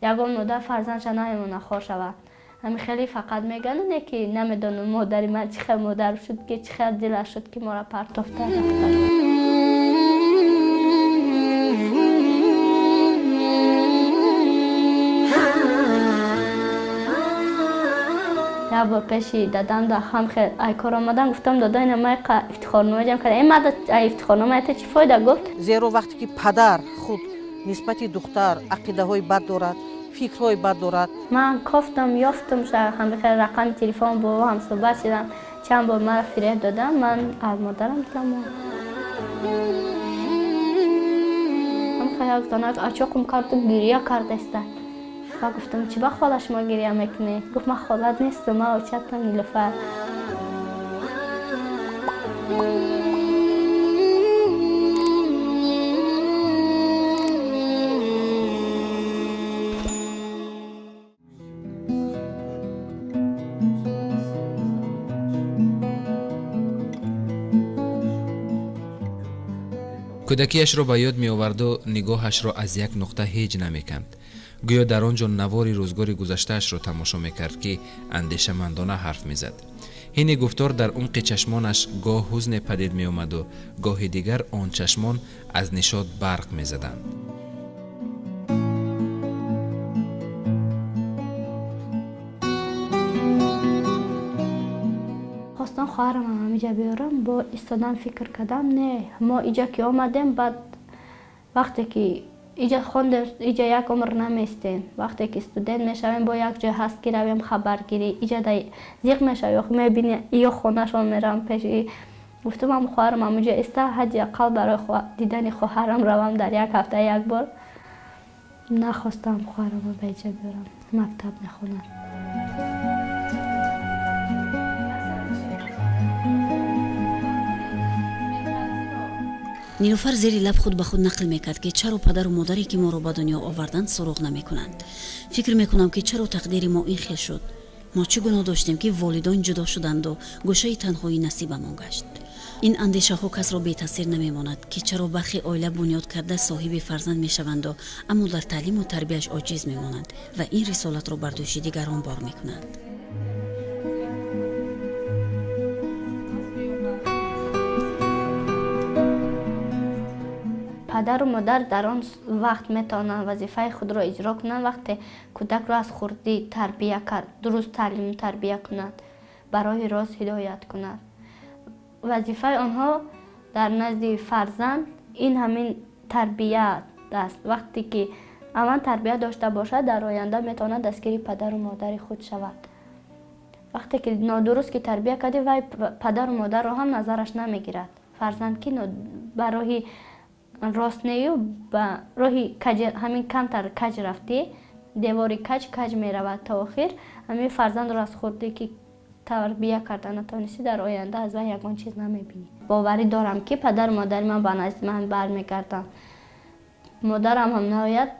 Ягон модар фарзандша намемонад хор шавад. Ҳамин хеле фақат мегӯянд, не ки намедонам модари ман чӣ хел модар шуд, ки чӣ хел дилаш шуд, ки моро партофта рафта. Як бор пеши дадам да ҳам хел ай кор омадам, гуфтам дада ина ман ифтихорнома ҷамъ кардам. Ин мада ифтихорнома чӣ фоида гуфт? Зеро вақте ки падар худ нисбати духтар ақидаҳои бад дорад, фикрҳои бад дорад. Ман кофтам, ёфтам, ҳам хел рақами телефон бо ҳам суҳбат шудам. Чанд бор маро фиреб додам, ман аз модарам дилам монд. Ҳам хел як занак ачоқум карду гиря кардаста. Ва гуфтам, чӣ ба хола шумо гиря мекунӣ? Гуфт, ман холат нестам, ман очатам Нилуфар. Кӯдакиашро ба ёд меоварду нигоҳашро аз як нуқта ҳеҷ намеканд. Гӯё дар он ҷо навори рӯзгори гузаштаашро тамошо мекард, ки андешамандона ҳарф мезад. Ҳини гуфтор дар умқи чашмонаш гоҳ ҳузне падид меомаду гоҳи дигар он чашмон аз нишот барқ мезаданд. Хостам хоҳарамам ҳамиҷа биёрам, бо истодан фикр кардам, не, мо иҷа ки омадем, баъд вақте ки иҷа хондем, иҷа як умр наместем. Вақте ки студент мешавем, бо як ҷой ҳаст ки равем хабаргирӣ, иҷа зиқ мешавӣ, ё мебинӣ ё хонашон меравам пеши. Гуфтам ам хоҳарам ҳамуҷа иста, ҳадди ақал барои дидани хоҳарам равам дар як ҳафта як бор. Нахостам хоҳарамро ба иҷа биёрам, мактаб мехонад. Нилуфар зери лаб худ ба худ нақл мекард, ки чаро падару модаре ки моро ба дунё оварданд суроғ намекунанд. Фикр мекунам, ки чаро тақдири мо ин хел шуд. Мо чӣ гуноҳ доштем, ки волидон ҷудо шуданду гӯшаи танҳоӣ насибамон гашт. Ин андешаҳо касро бетаъсир намемонад, ки чаро бархе оила бунёд карда соҳиби фарзанд мешаванду, аммо дар таълиму тарбияш оҷиз мемонанд ва ин рисолатро бар дӯши дигарон бор мекунанд. Падару модар дар он вақт метавонанд вазифаи худро иҷро кунанд, вақте кӯдакро аз хурдӣ тарбия кард, дуруст таълиму тарбия кунанд, ба роҳи рост ҳидоят кунанд. Вазифаи онҳо дар назди фарзанд ин ҳамин тарбия аст. Вақте ки аввал тарбия дошта бошад, дар оянда метавонад дастгири падару модари худ шавад. Вақте ки нодуруст ки тарбия кардӣ, вай падару модарро ҳам назараш намегирад. Фарзанд ки ба роҳи рост нею ба роҳи ҳамин камтар каҷ рафтӣ, девори каҷ каҷ меравад то охир. Ҳамин фарзандро аз хурдӣ ки тарбия карда натавонистӣ, дар оянда аз вай ягон чиз намебинӣ. Боварӣ дорам, ки падару модари ман ба назди ман бармегарданд. Модарам ҳам наояд,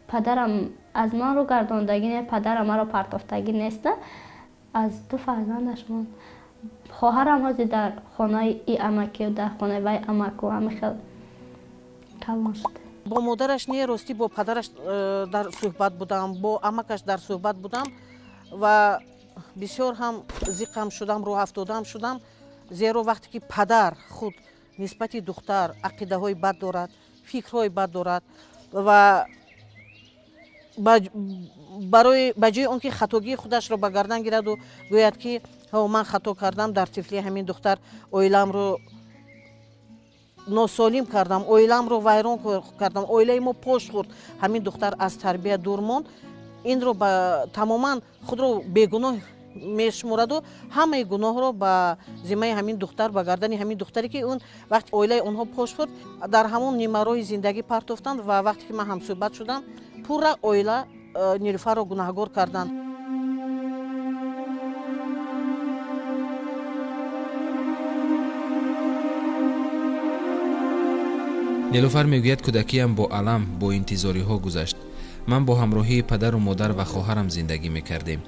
падарам аз ман рӯ гардондагӣ не, падарам маро партофтагӣ нест. Аз ду фарзандаш монд. Хоҳарам ҳозир дар хонаи и амакию дар хонаи вай амаку ҳамин хел калон шуд. Бо модараш не, ростӣ бо падараш дар суҳбат будам, бо амакаш дар суҳбат будам ва бисёр ҳам зиқам шудам, рӯҳафтодаам шудам. Зеро вақте ки падар худ нисбати духтар ақидаҳои бад дорад, фикрҳои бад дорад ва ба ҷои он ки хатогии худашро ба гардан гираду гӯяд, ки ман хато кардам, дар тифли ҳамин духтар оиламро носолим кардам, оиламро вайрон кардам, оилаи мо пош хӯрд, ҳамин духтар аз тарбия дур монд, инро тамоман худро бегуноҳ мешумораду ҳамаи гуноҳро ба зиммаи ҳамин духтар, ба гардани ҳамин духтаре, ки он вақти оилаи онҳо пош хӯрд, дар ҳамон нимароҳи зиндагӣ партофтанд. Ва вақте ки ман ҳамсӯҳбат шудам, пурра оила Нилуфарро гунаҳгор карданд. Нилуфар мегӯяд, кӯдакиам бо алам, бо интизориҳо гузашт. Ман бо ҳамроҳии падару модар ва хоҳарам зиндагӣ мекардем.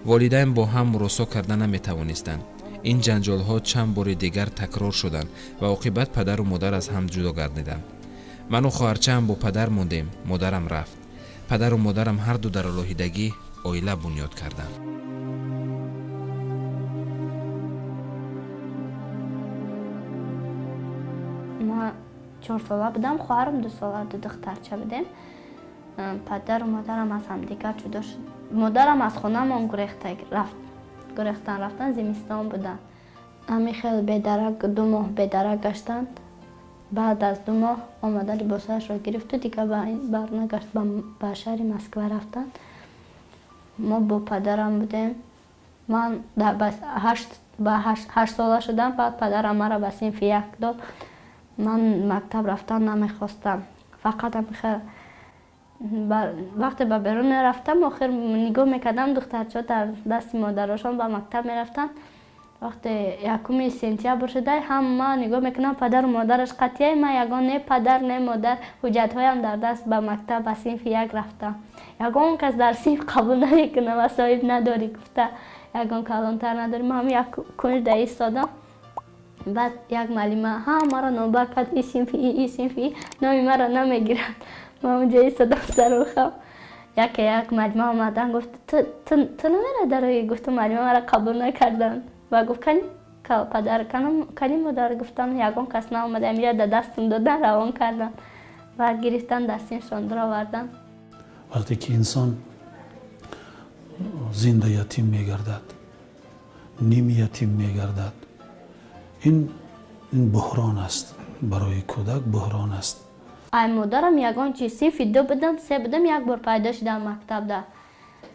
Волидайн бо ҳам муросо карда наметавонистанд. Ин ҷанҷолҳо чанд бори дигар такрор шуданд ва оқибат падару модар аз ҳам ҷудо гардиданд. Ману хоҳарчаам бо падар мондем, модарам рафт. Падару модарам ҳарду дар алоҳидагӣ оила бунёд карданд. Ман 4 сола будам, хоҳарам 2 сола, ду духтарча будем. Падару модарам аз ҳамдигар ҷудо шуд. Модарам аз хонамон гурехта рафт, гурехтан рафтан, зимистон буданд. Ҳамин хел бедарак 2 моҳ бедарак гаштанд. Баъд аз 2 моҳ омада, либосашро гирифту дигар барнагашт, ба шаҳри Москва рафтанд. Мо бо падарам будем. Ман 8 сола шудам, баъд падарам маро ба синфи як дод. Ман мактаб рафтан намехостам. Фақат ҳамин вақте ба берун мерафтам, охир нигоҳ мекардам, духтарчаҳо дар дасти модарошон ба мактаб мерафтанд. Вақте 1 сентябр шуда, ҳама нигоҳ мекунам, падару модараш қатъияй, ман ягон не падар, не модар, ҳуҷҷатҳоям дар даст, ба мактаб, ба синфи як рафтам. Ягон кас дар синф қабул намекунам ва соҳиб надорӣ гуфта, ягон калонтар надорӣ. Ман ҳам як кунҷ истодам. Баъд як муаллима ҳамаро номбар кард: и синфи и, и синфи и, номи маро намегирад. Ман онҷо истодам сарухам. Яке як муаллима омадан, гуфт: «Ту намера дарои?» Гуфтам: «Муаллима, маро қабул накарданд». Ва гуфт: «Кани падар, кани модар?» Гуфтам: «Ягон кас наомада». Амира да дастам додан, равон кардан ва гирифтан, дар синфшон даровардан. Вақте ки инсон зинда ятим мегардад, ним ятим мегардад, ин буҳрон аст, барои кӯдак буҳрон аст. Ай модарам ягон чи, синфи ду будам, се будам, як бор пайдо шудам мактабда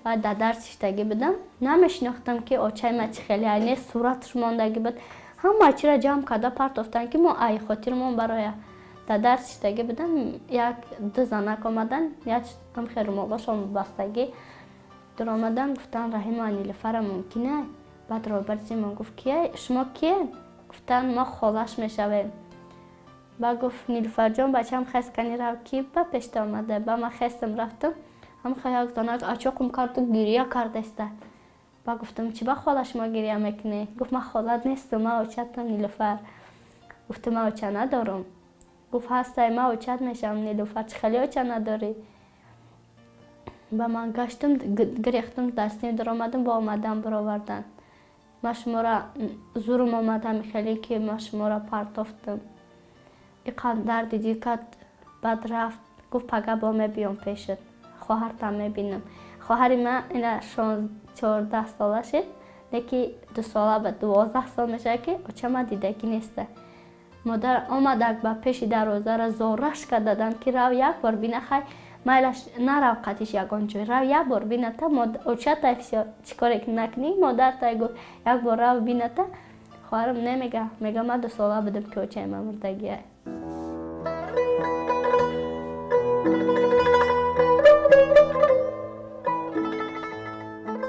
ва дар дарс иштагӣ будам. Намешинохтам, ки очаи ма чӣ хеле, айне сураташ мондагӣ буд. Ҳама чиро ҷамъ карда партофтанд, ки мо ай хотирмон бароя. Дар дарс иштагӣ будам, як ду занак омадан, як ҳамхел румолошон бастагӣ дуромадан, гуфтанд: «Раҳима Нилуфара мумкина?» Баъд роҳбари синфмон гуфт: «Кия шумо, киен?» Гуфтанд: «Мо холаш мешавем». Ба гуфт: «Нилуфарҷон, бачам, хес кани, рав, ки ба пешта омада?» Ба ман хестам, рафтам. Ҳамхел як занак ачоқум карду гирия кардаиста. Ба гуфтам: «Чӣ ба хола шумо гирия мекунӣ?» Гуфт: «Ман холат нестам, ман очатам, Нилуфар». Гуфтам: «Ман оча надорам». Гуфт: «Ҳастай, ман очат мешавам, Нилуфар, чӣ хеле оча надорӣ?» Ба ман гаштам, гирехтам, дар синф даромадам, бо омадан баровардан. «Ман шуморо зурум омадам, хеле ки ман шуморо партофтам». Иқадр дарди дил кард. Баъд рафт, гуфт: «Пага бо мебиём пешат, хоҳартам мебинам». Хоҳари ман ина 14 сола шид, леки 2 сола ба 12 сол мешавад, ки очама дидагӣ неста. Модар омадак, ба пеши дарвозаро зораш кардадам, ки рав, як бор бина, хай майлаш, нарав қатиш ягон ҷой, рав, як бор бината очатай, всё, чӣ коре ки накунӣ, модартай гуфт, як бор рав бината. Хоҳарам немега, мега: «Ман 2 сола будам, ки очаи ман мурдагия».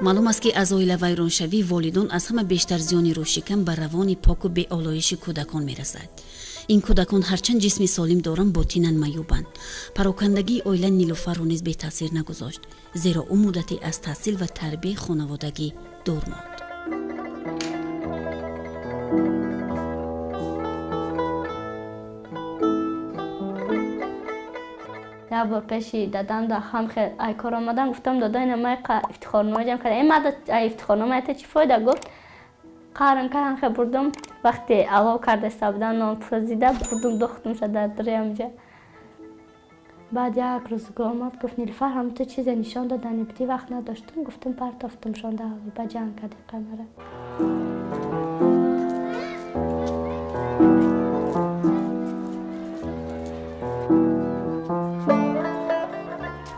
Маълум аст, ки аз оила вайроншавии волидон аз ҳама бештар зиёни рӯшикан ба равони поку беолоиши кӯдакон мерасад. Ин кӯдакон ҳарчанд ҷисми солим доранд, ботинан маюбанд. Парокандагии оила Нилуфарро низ бетаъсир нагузошт, зеро ӯ муддате аз таҳсил ва тарбияи хонаводагӣ дур монд. Як бор пеши дадам да ҳамхел ай кор омадам, гуфтам: «Дада, ина май ифтихорнома ҷамъ кардам». «Э, ай ифтихорнома та чӣ фоида?» гуфт. Қарн кардан хел бурдум, вақте алов кардаиста будан, нон пазида бурдум, дохтумша дар дури. Баъд як рӯз омад, гуфт: «Нилуфар, ҳам ту чизе нишон додани будӣ, вақт надоштум». Гуфтум: «Партофтумшон да ба ҷанг кардӣ қамара».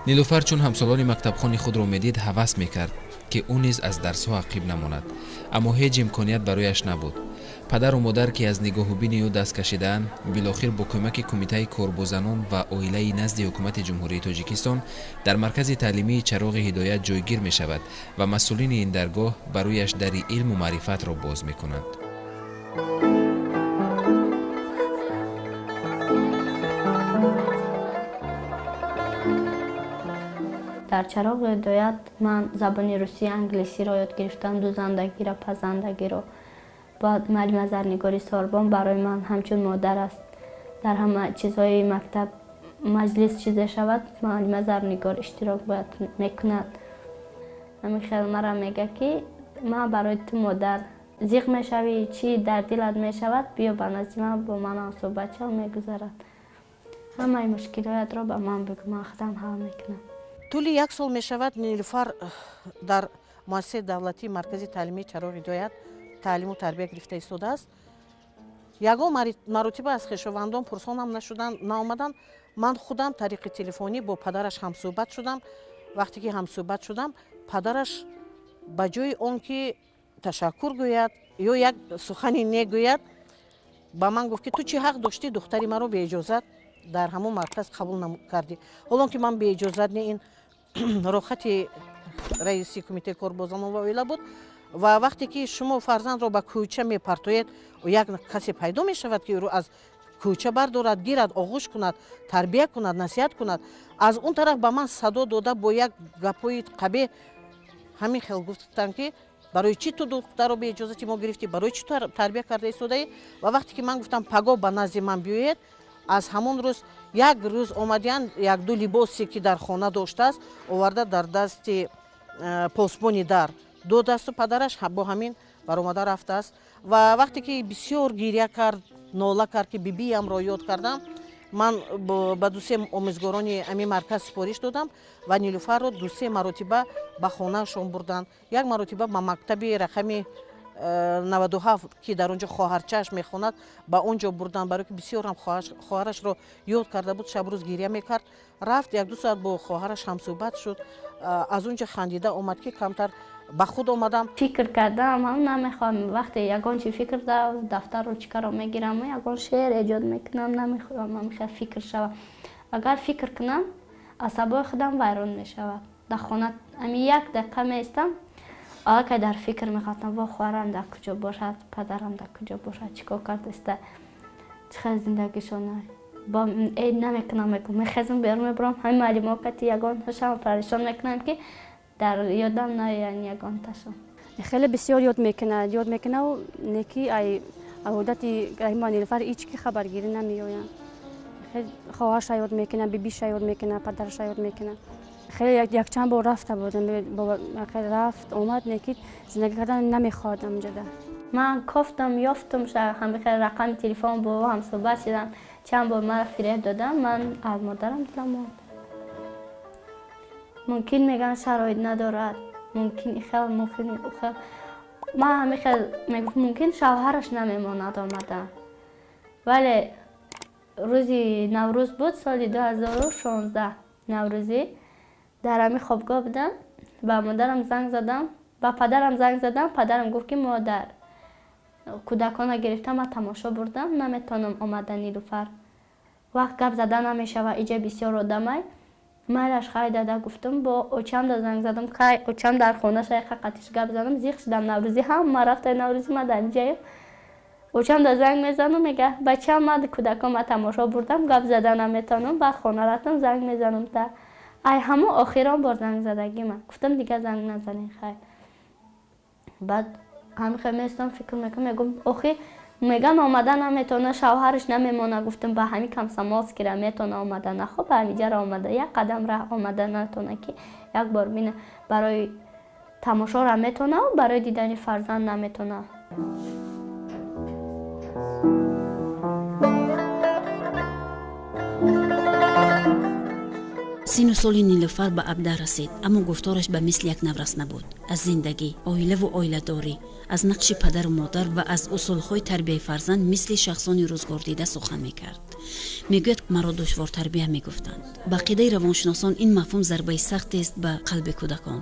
Нилуфар чун ҳамсолони мактабхони худро медид, ҳавас мекард, ки ӯ низ аз дарсҳо ақиб намонад, аммо ҳеҷ имконият барояш набуд. Падару модар, ки аз нигоҳубини ӯ даст кашидаанд, билохир бо кӯмаки Кумитаи кор бо занон ва оилаи назди Ҳукумати Ҷумҳурии Тоҷикистон дар маркази таълимии Чароғи ҳидоят ҷойгир мешавад ва масъулини ин даргоҳ барояш дари илму маърифатро боз мекунанд. Дар Чароғи ҳидоят ман забони русӣ, англисиро ёд гирифтам, дузандагиро, пазандагиро. Баъд муаллима Зарнигори Сорбон барои ман ҳамчун модар аст. Дар ҳама чизҳои мактаб маҷлис чизе шавад, муаллима Зарнигор иштирок бояд мекунад. Ҳамин хел мара мега, ки ман барои ту модар зиқ мешавӣ, чӣ дар дилат мешавад, биё ба назди ман, бо манам суҳбат шав, мегузарад. Ҳамаи мушкилоятро ба ман бигӯ, ман худам ҳал мекунам. Тӯли як сол мешавад, Нилуфар дар муассисаи давлатии маркази таълимии Чароғи ҳидоят таълиму тарбия гирифта истодааст. Ягон маротиба аз хешовандон пурсонам нашуданд, наомаданд. Ман худам тариқи телефонӣ бо падараш ҳамсӯҳбат шудам. Вақте ки ҳамсӯҳбат шудам, падараш ба ҷои он ки ташаккур гӯяд ё як сухани негӯяд, ба ман гуфт, ки ту чӣ ҳақ доштӣ духтари маро беиҷозат дар ҳамон марказ қабул кардӣ? Ҳолон ки ман беиҷозат не, ин рохати раиси кумитаи кор бо занон ва оила буд. Ва вақте ки шумо фарзандро ба кӯча мепартоед, як касе пайдо мешавад, ки ӯро аз кӯча бардорад, гирад, оғӯш кунад, тарбия кунад, насиҳат кунад. Аз он тараф ба ман садо дода, бо як гапҳои қабеҳ ҳамин хел гуфтанд, ки барои чӣ ту духтарро беиҷозати мо гирифтӣ, барои чӣ ту тарбия карда истодаӣ? Ва вақте ки ман гуфтам, пагоҳ ба назди ман биёед, аз ҳамон рӯз як рӯз омадиянд, якду либосе ки дар хона доштааст, оварда дар дасти посбони дар додасту падараш бо ҳамин баромада рафтааст. Ва вақте ки бисёр гиря кард, нола кард, ки бибиямро ёд кардам, ман ба дусе омӯзгорони ҳамин марказ супориш додам ва Нилуфарро дусе маротиба ба хонаашон бурданд. Як маротиба ба мактаби рақами 97, ки дар он ҷо хоҳарчааш мехонад, ба он ҷо бурданд, барое ки бисёр ҳам хоҳарашро ёд карда буд, шабрӯз гиря мекард. Рафт, якду соат бо хоҳараш ҳамсӯҳбат шуд, аз он ҷо хандида омад, ки камтар ба худ омадам. Фикр кардам, ҳам намехоҳам, вақте ягон чи фикр дафтар ручкаро мегирам, ягон шеър эҷод мекунам, намехоҳам ҳамихел фикр шавам. Агар фикр кунам, асабои худам вайрон мешавад. Дар хона ами як дақиқа меистам, аллакай дар фикр мехостам, во хоҳарам дар куҷо бошад, падарам дар куҷо бошад, чӣ кор кардаиста, чӣ хел зиндагишона. Бо намекунам, мехезам, берун мебурам, ҳамин муаллимо кати ягон ҳушам парешон мекунам, ки дар ёдам наоянд ягонташон. Хеле бисёр ёд мекунад, ёд мекунаву неки ай одати Раҳима Нилуфар ҳеҷ ки хабаргирӣ намеоянд. Хоҳарша ёд мекунад, бибиша ёд мекунад, падарша ёд мекунад. Хеле якчанд бор рафта будам, рафт омад, неки зиндагӣ кардан намехоҳад амҷода. Ман кофтам, ёфтам, ҳамихел рақами телефон бо ҳамсӯҳбат шудам, чанд бор маро фиреб додам, ман аз модарам дилам омад. Мумкин меган шароит надорад, мумкин ихел, мумкин ухел. Ман ҳамихел мегуфт, мумкин шавҳараш намемонад омада. Вале рӯзи Наврӯз буд, соли 2016 Наврӯзӣ, дар ҳамин хобгоҳ будам, ба модарам занг задам, ба падарам занг задам, падарам гуфт, ки модар кӯдакона гирифтам, ман тамошо бурдам, наметавонам омада Нилуфар. Вақт гап зада намешава, иҷа бисёр одамай. Майлаш хай дада гуфтам, бо очамда занг задам, хай очам дар хона шайха қатиш гап задам, зиқ шудам Наврӯзӣ, ҳама рафта Наврӯзӣ, ман дар ҷаем. Очамда занг мезанам, мега бачам, ман кӯдакон ма тамошо бурдам, гап зада наметавонам, баъд хона рафтам, занг мезанам та. Ай ҳамон охирон бор занг задагима. Гуфтам дига занг назанед, хай. Баъд ҳамин хел меистам, фикр мекунам, мегӯм охи меган омада наметавона, шавҳараш намемона. Гуфтам ба ҳамин комсомолскира метавона омада, нахо ба ҳамиҷара омада, як қадам раҳ омада натавона, ки як бор бина, барои тамошора метавона, барои дидани фарзанд наметавона. Сину соли Нилуфар ба абда расид, аммо гуфтораш ба мисли як наврас набуд. Аз зиндагӣ, оилаву оиладорӣ, аз нақши падару модар ва аз усулҳои тарбияи фарзанд мисли шахсони рӯзгордида сухан мекард. Мегӯяд, маро душвортарбия мегуфтанд. Ба ақидаи равоншиносон, ин мафҳум зарбаи сахтест ба қалби кӯдакон.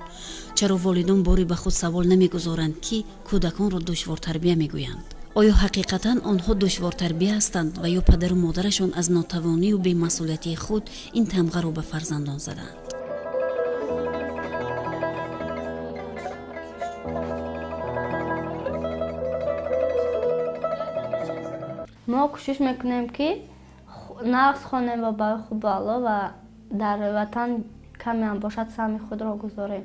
Чаро волидон бори ба худ савол намегузоранд, ки кӯдаконро душвортарбия мегӯянд? Оё ҳақиқатан онҳо душвортарбия ҳастанд ва ё падару модарашон аз нотавонию бемасъулиятии худ ин тамғаро ба фарзандон заданд? Мо кӯшиш мекунем, ки нағз хонем ва барои хуб баъло ва дар ватан камеам бошад саҳми худро гузорем,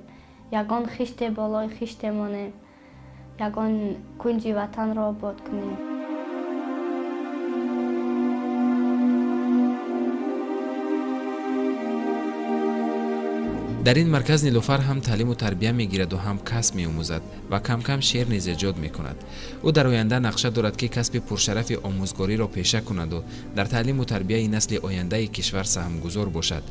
ягон хиште болои хиште монем, ягон кунҷи ватанро обод кунем. Дар ин марказ Нилуфар ҳам таълиму тарбия мегираду ҳам касб меомӯзад ва кам-кам шеър низ эҷод мекунад. Ӯ дар оянда нақша дорад, ки касби пуршарафи омӯзгориро пеша кунаду дар таълиму тарбияи насли ояндаи кишвар саҳмгузор бошад.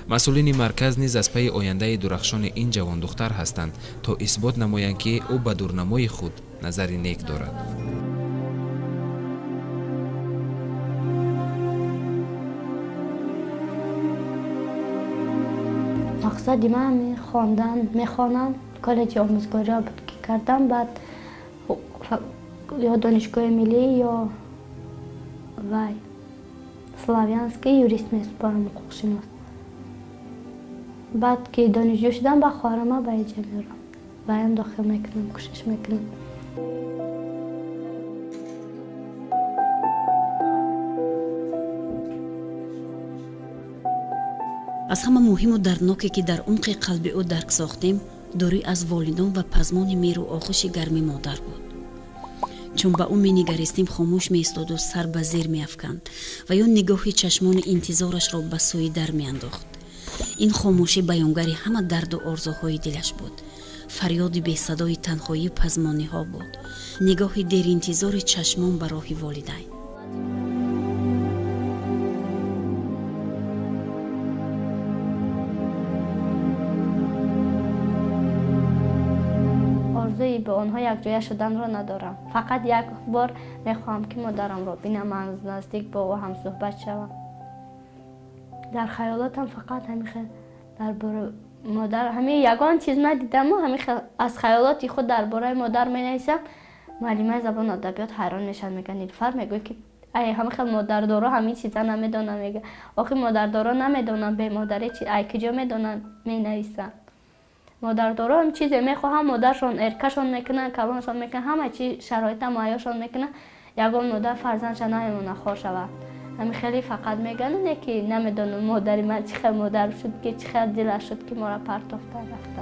Масъулини марказ низ аз пайи ояндаи дурахшони ин ҷавондухтар ҳастанд, то исбот намоянд, ки ӯ ба дурнамои худ назари нек дорад. Мақсади ман хондан, мехонам, коллеҷи омӯзгориро буд ки кардам, баъд ё донишгоҳи миллӣ ё вай славянский юрист месупорам, ҳуқуқшинос. Баъд ки донишҷӯ шудам, ба хоҳарама ба иҷа меорам, ваям дохил мекунам, кӯшиш мекунам. Аз ҳама муҳиму дардноке, ки дар умқи қалби ӯ дарк сохтем, дурӣ аз волидон ва пазмони меру оғӯши гарми модар буд. Чун ба ӯ менигаристем, хомӯш меистоду сар ба зер меафканд ва ё нигоҳи чашмони интизорашро ба сӯи дар меандохт. Ин хомӯшӣ баёнгари ҳама дарду орзуҳои дилаш буд, фарёди бесадои танҳоию пазмониҳо буд, нигоҳи деринтизори чашмон ба роҳи волидайн. Орзуи ба онҳо якҷоя шуданро надорам. Фақат як бор мехоҳам, ки модарамро бинам, аз наздик бо ӯ ҳамсӯҳбат шавам. Дар хаёлотам фақат ҳамин хел дар бораи модар, ҳамин ягон чиз надидаму ҳамин хел аз хаёлоти худ дар бораи модар менависам. Муаллимаи забону адабиёт ҳайрон мешавад, мегӯяд Нилуфар, мегӯяд ки ай ҳамин хел модардоро ҳамин чиза намедонам. Мегӯяд охи модардоро намедонам, бемодарӣ чи ай куҷо медонанд, менависанд. Модардоро ҳам чизе мехоҳанд, модаршон эркашон мекунанд, калоншон мекунанд, ҳама чи шароита муҳайёшон мекунанд, ягон модар фарзандша намемонад хор шавад. Ҳамин хеле фақат мегӯянд, не ки намедонам модари ман чӣ хел модар шуд, ки чӣ хел дилаш шуд, ки моро партофта рафта.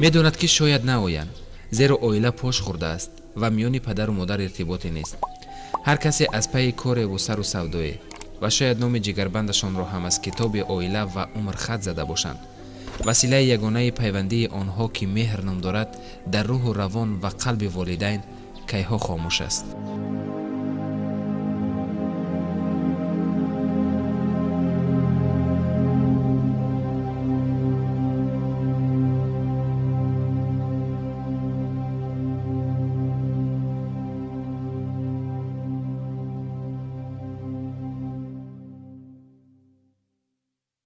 Медонад, ки шояд наоянд, зеро оила пош хӯрдааст ва миёни падару модар иртиботе нест. Ҳар касе аз пайи кореву сару савдое ва шояд номи ҷигарбандашонро ҳам аз китоби оила ва умр хат зада бошанд. Василаи ягонаи пайвандии онҳо, ки меҳр ном дорад, дар рӯҳу равон ва қалби волидайн кайҳо хомӯш аст.